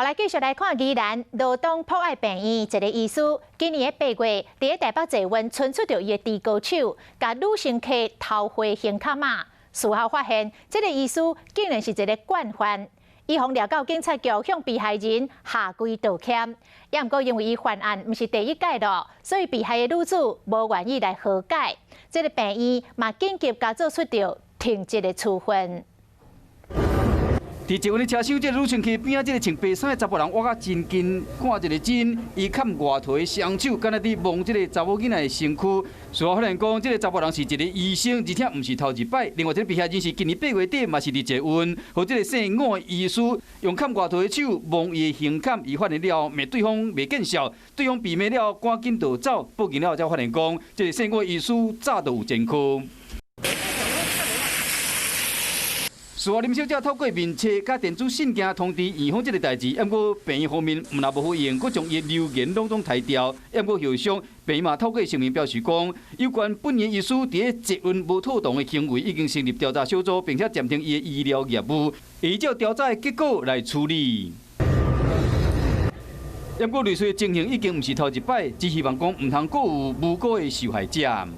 好來，繼續來看宜蘭羅東博愛病院一个醫師，今年的8月，佇咧台北捷運伸出著伊的豬哥手，共女乘客偷回胸坎碼。事後發現，這个醫師竟然是一个慣犯，伊予掠到警察局向被害人下跪道歉。也毋過因為伊犯案毋是第一擺囉，所以被害的女子無願意來和解。這个病院嘛緊急共做出著停職的處分。佇捷運的車廂，這个女乘客邊仔這个穿白衫的查埔人，倚甲真近，看一个真，伊崁外佗的雙手，敢若佇摸這个查某囡仔的身軀。事後發現講，這个查埔人是一个醫生，而且毋是頭一擺。另外一个被害人是今年8月底，嘛是佇捷運，予這个姓吳的醫師用崁外佗的手摸伊的胸坎，伊發現了後，罵對方袂見笑，對方被罵了後，趕緊就走。報警了後才發現講，這个姓吳的醫師早就有前科。事後林小姐透過面冊佮電子信件通知院方這个代誌，毋過病院方面毋但無回應，閣將伊的留言攏總刣掉。毋過後續病院嘛透過聲明表示講，有關本院醫師佇咧捷運無妥當的行為，已經成立調查小組，並且暫停伊的醫療業務，會依照調查的結果來處理。毋過類似的情形已經毋是頭一擺，只希望講毋通閣有無辜的受害者。